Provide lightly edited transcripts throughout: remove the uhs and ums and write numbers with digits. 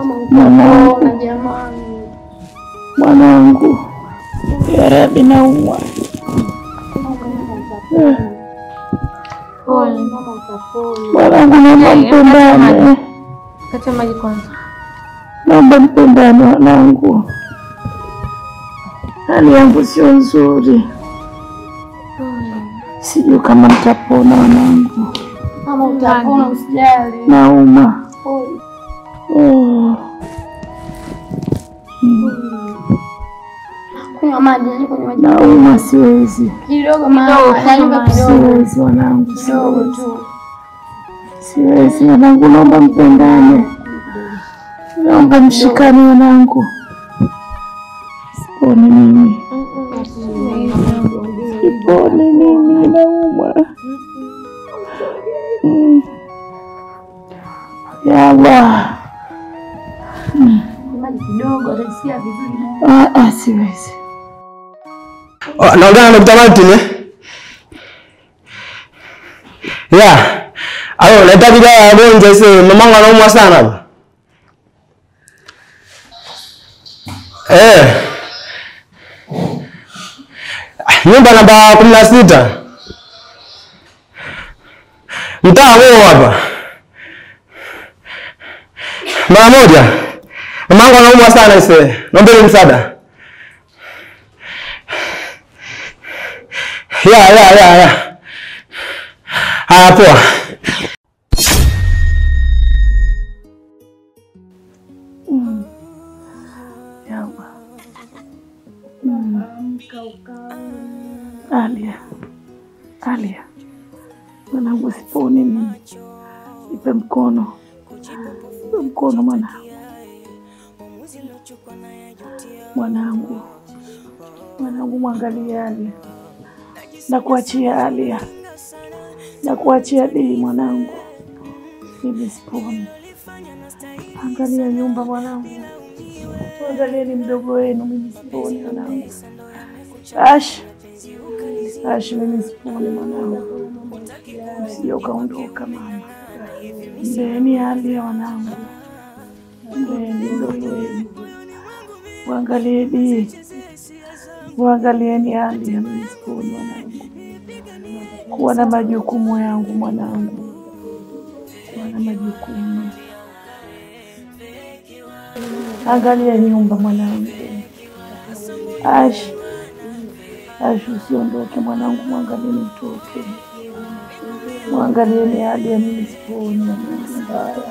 Mama utapona jamani. Mwanangu. Ya Rabbi naumwa. Pole mama utapona. Mwanangu naomba mpendane. Kata maji kwanza. Naomba mpendane mwanangu. Hali yangu sio nzuri. Sijui kama mtapona mwanangu. Mama utapona usijali. Nauma. Oh. Kunywa maji, kunywa maji. Nauma siwezi. Kidogo mama, kidogo. Siwezi mwanangu, kidogo tu. Siwezi mwanangu, naomba mpendane. Naomba mshikane mwanangu. Siponi mimi. Siponi mimi, nauma. Ya Allah. Maji kidogo atajisikia vizuri. Siwezi. Naongea na Dr. Martin eh? Yeah. Ayo, nahitaji dawa ya wagonjwa sasa. Mamangu anaumwa sana hapa. Eh. Nyumba namba 16. Mtaa huo hapa. Mara moja. Mamangu anaumwa sana sasa. Naomba msaada. Ya. Haya poa. Alia. Alia. Mwanangu siponi mimi. Nipe mkono. Nipe mkono mwanangu. Mwanangu. Mwanangu mwangalie Alia. Nakuachia Alia. Nakuachia Dei mwanangu. Mimi siponi. Angalia nyumba mwanangu. Angalieni mdogo wenu, mimi siponi mwanangu. Ash. Ash, mimi siponi mwanangu. Usije ukaondoka mama. Mleeni Alia mwanangu. Mleeni mdogo wenu. Muangalie Dei. Muangalieni Alia, mimi siponi mwanangu. Kuwa na majukumu yangu mwanangu. Kuwa na majukumu. Angalia nyumba mwanangu. Ash. Ash, usiondoke mwanangu, muangalieni mtoto. Muangalieni Alia, mimi siponi mwanangu.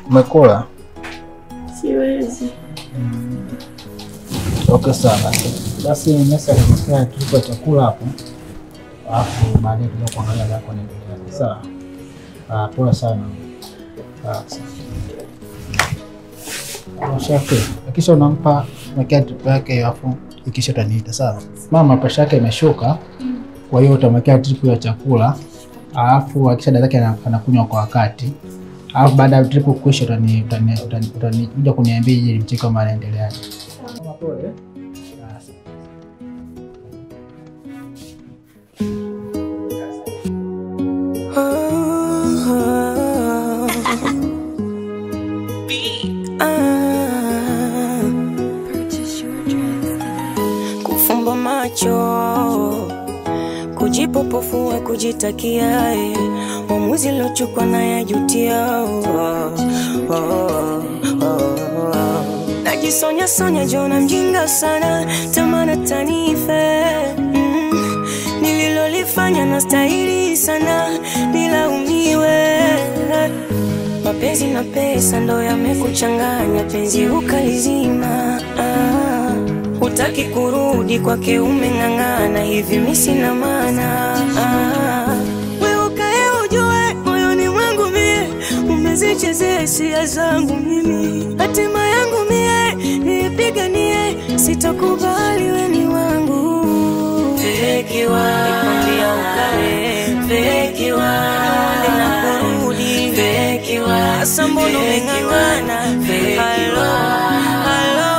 Umekula? Siwezi. Okay sawa. Basi mesa nimesikia tuko chakula hapo. Alafu baadaye tutakuja kuangalia lako inaendelea. Sawa. Pole sana. Sawa. Kisha unampa mwekea drip yake alafu ikisha utaniita sawa. Mama pressure yake imeshuka. Kwa hiyo utamwekea drip ya chakula. Alafu akisha dawa yake anakunywa kwa wakati. Alafu baada ya trip kuisha utani kuniambia je mcheko kama anaendeleaje. Mama pole. Kufumba macho, kujipopofua, kujitakia maamuzi nilochukua na yajutia. Najisonya sonya jona mjinga sana, tamana tanife. Nililolifanya nastahili sana nilaumiwe. Mapenzi na pesa ndo yamekuchanganya, penzi ukalizima. Hutaki kurudi kwake, umeng'ang'ana, hivi mimi sina maana. Wewe ukae ujue moyoni mwangu mie umezichezea hisia zangu mimi. Hatima yangu mie nipiganie, sitokubali wewe ni wangu. Fekiwa nikwambia ukae, fekiwa ninakurudi, fekiwa sasa mbona umeng'ang'ana, fekiwa halo,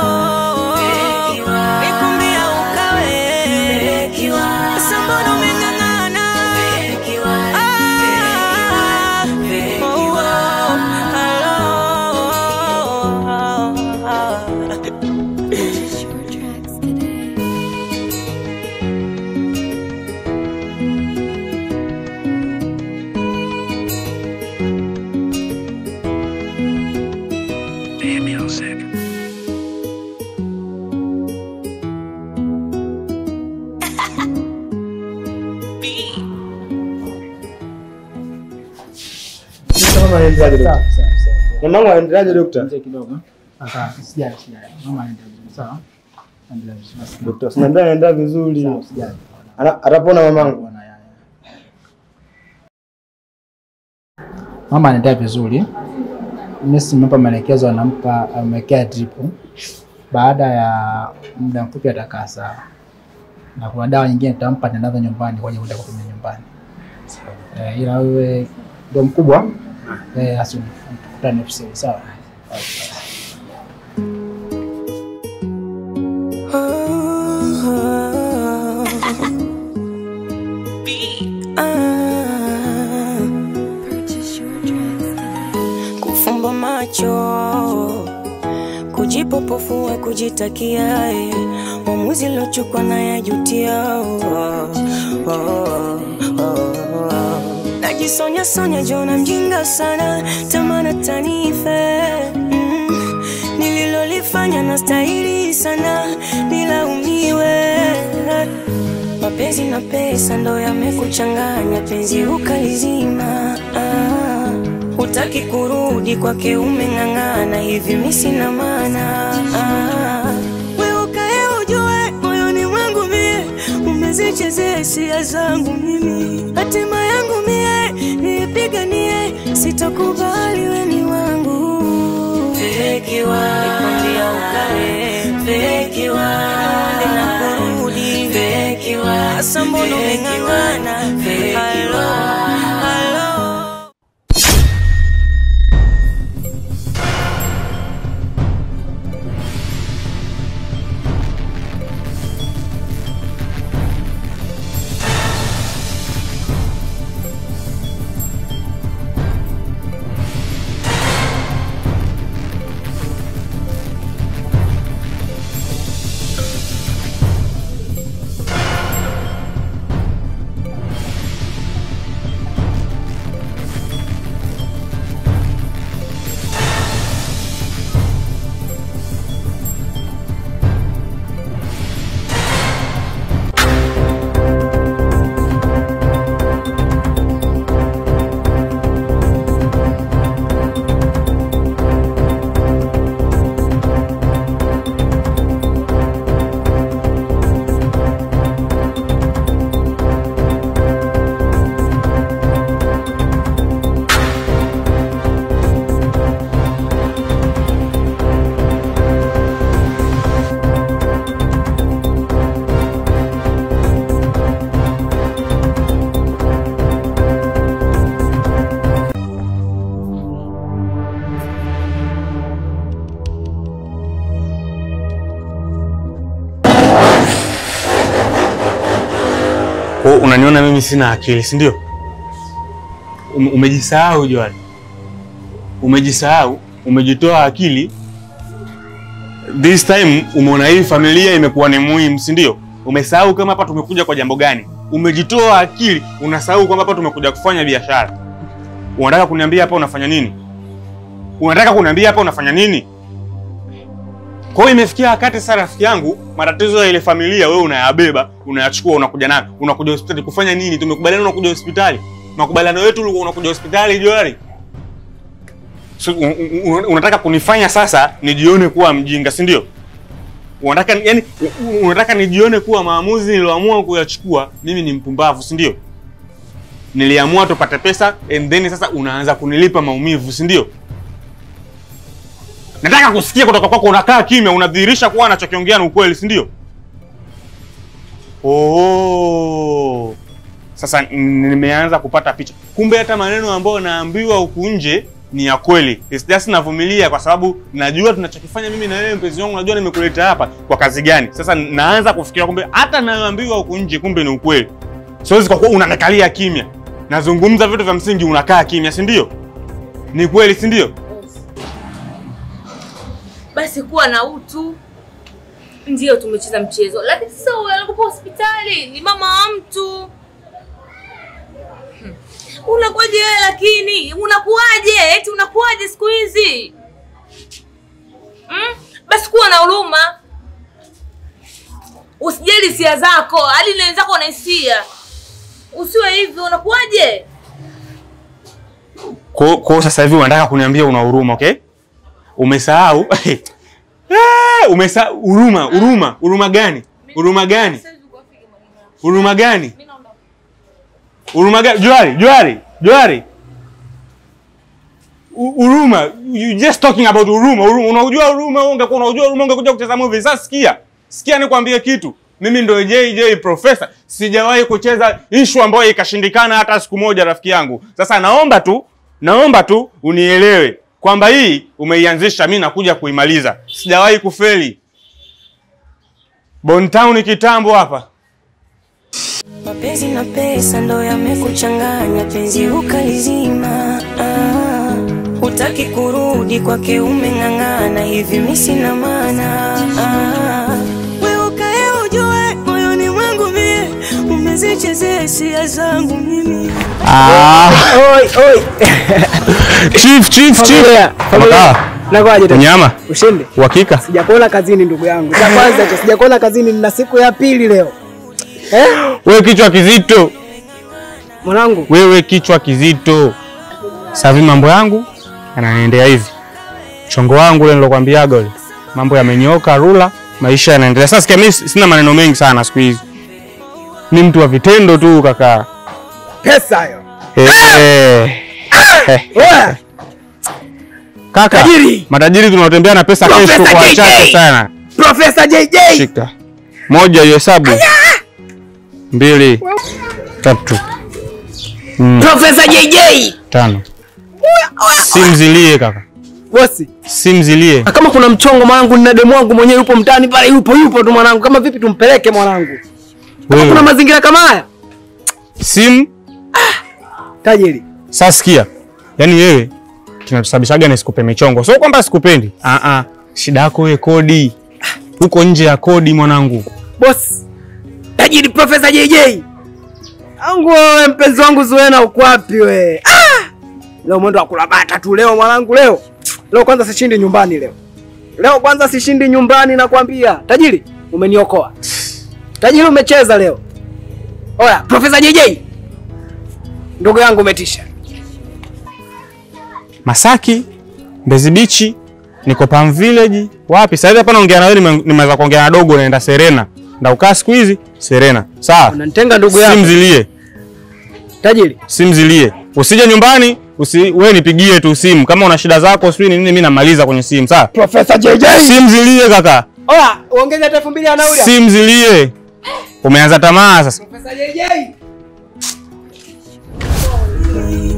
fekiwa nikwambia ukae, fekiwa sasa mbona umeng'ang'ana, fekiwa fekiwa halo. Mamangu anaendeleaje daktari? Nje kidogo. Sasa sijali sijali. Mama anaendelea vizuri, sawa? Anaendelea vizuri. Daktari, sinaambia anaendelea vizuri. Sawa, sijali. Atapona mamangu. Mama anaendelea vizuri. Mimi simpa maelekezo, anampa amewekea drip. Baada ya muda mfupi atakaa sawa. Na kuna dawa nyingine nitampa nenda nyumbani kwa ajili ya kutumia nyumbani. Sawa. Ila wewe ndio mkubwa. Asu tukutane ofisini, sawa? Kufumba macho, kujipopofua, kujitakia, uamuzi lochukua na yajutia. Najisonya sonya jona mjinga sana, tamana tanife. Nililolifanya nastahili sana nilaumiwe. Mapenzi na pesa ndo yamekuchanganya, penzi ukalizima. Hutaki kurudi kwake, umeng'ang'ana, hivi mimi sina maana. Wewe ukae ujue moyoni mwangu mie umezichezea hisia zangu mimi. Hatima yangu mie nipiganie, sitokubali wewe ni wangu. Fekiwa nikwambia ukae, fekiwa ninakurudi, fekiwa sasa mbona umeng'ang'ana, fekiwa halo. Unaniona mimi sina akili, si ndio? Umejisahau Joan. Umejisahau, umejitoa akili. This time umeona hii familia imekuwa ni muhimu, si ndio? Umesahau kama hapa tumekuja kwa jambo gani. Umejitoa akili, unasahau kwamba hapa tumekuja kufanya biashara. Unataka kuniambia hapa unafanya nini? Unataka kuniambia hapa unafanya nini? Kwa hiyo imefikia wakati sasa rafiki yangu, matatizo ya ile familia wewe unayabeba, unayachukua, unakuja nayo, unakuja hospitali kufanya nini? Tumekubaliana unakuja hospitali. Makubaliano yetu ulikuwa unakuja hospitali Johari. So, unataka kunifanya sasa nijione kuwa mjinga, si ndio? Unataka yani unataka nijione kuwa maamuzi niliyoamua kuyachukua mimi ni mpumbavu, si ndio? Niliamua tupate pesa and then sasa unaanza kunilipa maumivu, si ndio? Nataka kusikia kutoka kwako, unakaa kimya, unadhihirisha kuwa anachokiongea ni ukweli, si ndio? Oh. Sasa nimeanza kupata picha. Kumbe hata maneno ambayo naambiwa huku nje ni ya kweli. It's just navumilia kwa sababu najua tunachokifanya mimi na wewe mpenzi wangu, najua nimekuleta hapa kwa kazi gani. Sasa naanza kufikiria kumbe hata naambiwa huku nje kumbe ni ukweli. Siwezi kwa kuwa unanikalia kimya. Nazungumza vitu vya msingi unakaa kimya, si ndio? Ni kweli, si ndio? Basi kuwa na utu. Ndio tumecheza mchezo. Lakini sasa wewe unakupa hospitali, ni mama wa mtu. Unakuaje wewe lakini? Unakuaje? Eti unakuaje siku hizi? Basi kuwa na huruma. Usijali hisia zako, hadi na wenzako wana hisia. Usiwe hivyo, unakuaje? Kwa sasa hivi unataka kuniambia una huruma, okay? Umesahau? Umesahau huruma, huruma, huruma gani? Huruma gani? Huruma gani? Huruma gani? Johari, Johari, Johari. Huruma, you just talking about huruma, huruma. Unajua huruma, ungekuwa unajua huruma ungekuja kucheza movie. Sasa sikia. Sikia nikwambie kitu. Mimi ndo JJ Professor. Sijawahi kucheza issue ambayo ikashindikana hata siku moja rafiki yangu. Sasa naomba tu unielewe kwamba hii umeianzisha, mimi nakuja kuimaliza. Sijawahi kufeli. Bontown kitambo hapa. Mapenzi na pesa ndo yamekuchanganya, penzi ukalizima. Hutaki kurudi kwake, umeng'ang'ana hivi mimi sina maana. Wewe ukae ujue moyoni mwangu mie umezichezea hisia zangu mimi. Oi oi. Chief, chief, chief. Nakuaje tena? Nyama. Ushindi. Uhakika? Sijakuona kazini ndugu yangu. Cha kwanza hicho sijakuona kazini, nina siku ya pili leo. Wewe kichwa kizito. Mwanangu. Wewe kichwa kizito. Sasa hivi mambo yangu yanaendelea hivi. Chongo wangu ule nilokuambiaga ule. Mambo yamenyoka rula, maisha yanaendelea. Sasa sikia, mimi sina maneno mengi sana siku hizi. Ni mtu wa vitendo tu kaka. Pesa hiyo. Kaka, tajiri. Matajiri tunaotembea na pesa kesho kwa wachache sana. Professor JJ. Shika. Moja hesabu. 2 3 Professor JJ. 5. Simzilie kaka. Bosi. Simzilie. Kama kuna mchongo mwanangu, nina demu wangu mwenyewe yupo mtaani pale, yupo tu mwanangu. Kama vipi tumpeleke mwanangu? Kama kuna mazingira kama haya. Sim. Tajiri. Sasa sikia. Yaani wewe kinatusababishaga ni sikupe michongo. Sio kwamba sikupendi. Shida yako wewe kodi. Huko nje ya kodi mwanangu. Boss. Tajiri Professor JJ. Angu wewe mpenzi wangu Zuena uko wapi wewe? Leo mwendo wa kula bata tu leo mwanangu leo. Leo kwanza sishindi nyumbani leo. Leo kwanza sishindi nyumbani nakwambia. Tajiri umeniokoa. Tajiri umecheza leo. Oya Professor JJ. Ndugu yangu umetisha. Masaki, Mbezi Beach, niko Palm Village. Wapi? Sasa hivi hapa naongea na wewe, nimeweza kuongea na dogo naenda Serena. Ndio ukaa siku hizi Serena. Sawa. Unanitenga ndugu yangu. Simzilie. Tajiri. Simzilie. Usije nyumbani, wewe nipigie tu simu. Kama una shida zako sijui ni nini mimi namaliza kwenye simu, sawa? Professor JJ. Simzilie kaka. Oya, uongeze hata 2000 ya nauli. Simzilie. Umeanza tamaa sasa. Professor JJ.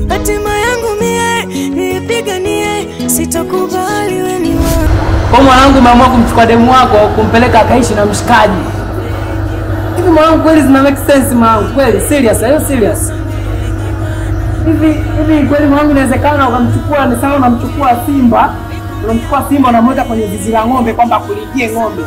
Hatima yangu mie nipiganie, sitakubali wewe ni wangu. Kwa mwanangu umeamua kumchukua demu wako kumpeleka akaishi na mshikaji. Hivi mwanangu kweli zina make sense mwanangu kweli serious, are you serious? Hivi kweli mwanangu inawezekana ukamchukua ni sawa unamchukua simba, unamchukua simba unamweka kwenye zizi la ng'ombe kwamba akulijie ng'ombe.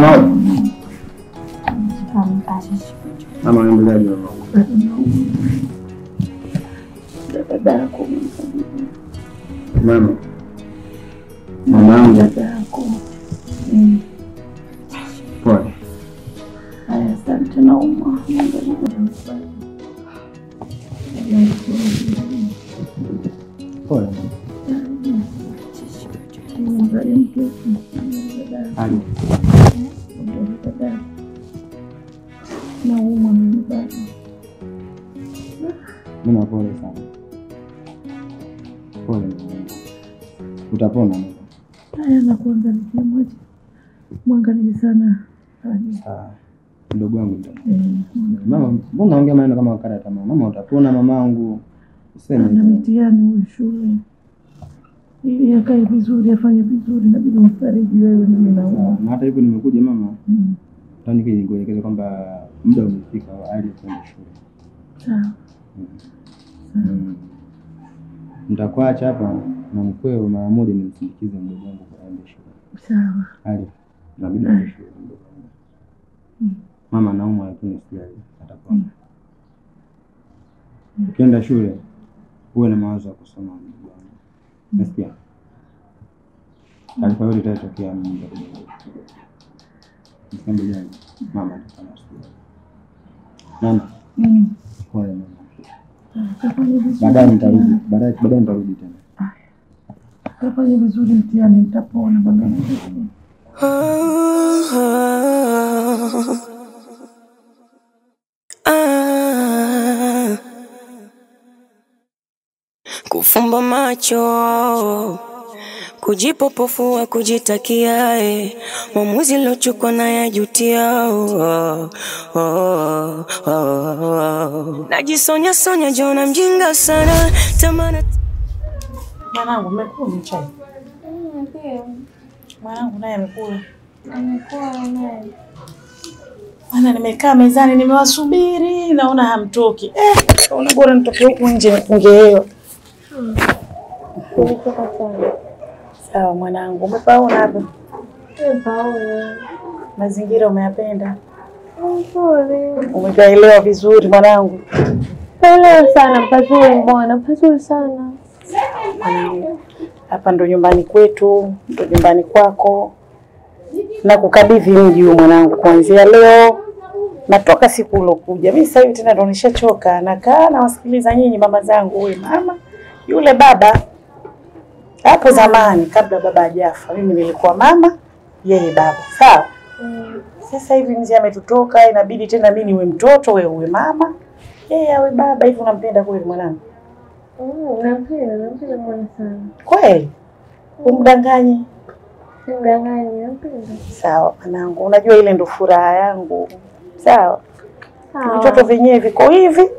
Mama. Mama unaendeleaje mama? Dadako. Mama. Mamangu. Dadako. Pole. Haya, asante naumwa. Pole. Ali. Naumwa mimi bado. Mama pole sana. Pole mama. Utapona mama. Haya, nakuangalizia moja. Mwangalie sana. Sawa. Mdogo wangu ndio. Mama, mbona unaongea maneno kama wakata tamaa? Mama utapona mamangu. Useme. Ana mitihani huyu shule. Ili akae vizuri, afanye vizuri, inabidi umfariji wewe, mimi naumwa. Na hata hivyo nimekuja mama. Nataka nikuelekeze kwamba muda umefika wa Ali kwenda shule. Sawa. Nitakuacha hapa na mkweo mara moja nimsindikize mdogo wangu aende shule. Sawa. Ali, inabidi aende shule mdogo wangu. Mama anaumwa lakini usijali, atapona. Ukienda shule uwe na mawazo ya kusoma mdogo wangu. Nasikia? Taarifa yote itatokea mimi nitakuja. Msikambe mama atapona usijali. Mama. Pole mama. Baadaye nitarudi. Baadaye nitarudi tena. Kafanye vizuri mtihani nitapona baba. Kufumba macho, kujipopofua, kujitakia, maamuzi nilochukua nayajutia. Najisonya sonya jona mjinga sana tamana. Mwanangu umekula chai? Ndio. Mwanangu naye amekula. Amekula naye. Maana nimekaa mezani nimewasubiri naona hamtoki. Kaona bora nitoke huku nje nipunge hewa. Nilitoka sana. Sawa mwanangu, umepaona hapa? Nimepaona. Mazingira umeyapenda? Nzuri. Umepaelewa vizuri mwanangu? Paelewa sana, pazuri mbona, pazuri sana. Mwanangu, hapa ndo nyumbani kwetu, ndo nyumbani kwako. Na kukabidhi mji huu mwanangu kuanzia leo. Natoka siku ulokuja. Mimi sasa hivi tena ndo nishachoka. Nakaa na wasikiliza nyinyi mama zangu, huyu mama, yule baba. Hapo zamani kabla baba hajafa, mimi nilikuwa mama, yeye baba. Sawa? Sasa hivi mzee ametutoka, inabidi tena mimi niwe mtoto, wewe uwe mama, yeye awe baba. Hivi unampenda kweli mwanangu? Nampenda, nampenda mwana sana. Kweli? Umdanganyi? Simdanganyi, nampenda. Sawa mwanangu, unajua ile ndo furaha yangu. Sawa? Vitoto vyenyewe viko hivi.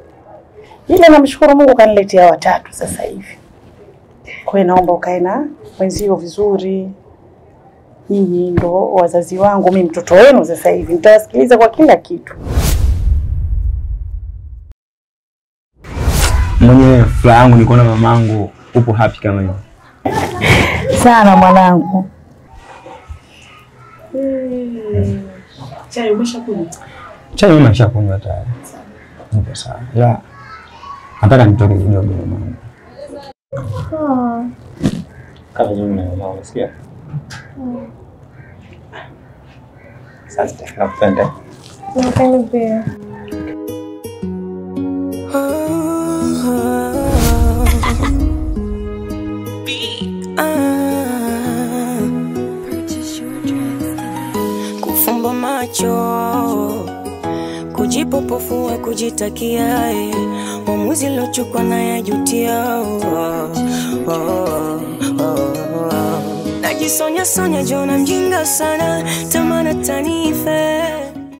Ile namshukuru Mungu kaniletea watatu sasa hivi. Kwa hiyo naomba ukae na wenzio vizuri. Nyinyi ndo wazazi wangu, mimi mtoto wenu sasa hivi. Nitawasikiliza kwa kila kitu. Mwenye furaha yangu ni kuona mamangu upo happy kama hivi. Sana mwanangu. Chai umeshakunywa? Chai mama nishakunywa tayari. Nipo sawa. Ila nataka nitoke kidogo mamangu. Kaa vizuri na mama, unasikia? Asante, nakupenda. Nakupenda pia. Kufumba macho, kujipopofua, kujitakia, maamuzi nilochukua nayajutia. Najisonya sonya jona mjinga sana, tamana tanife.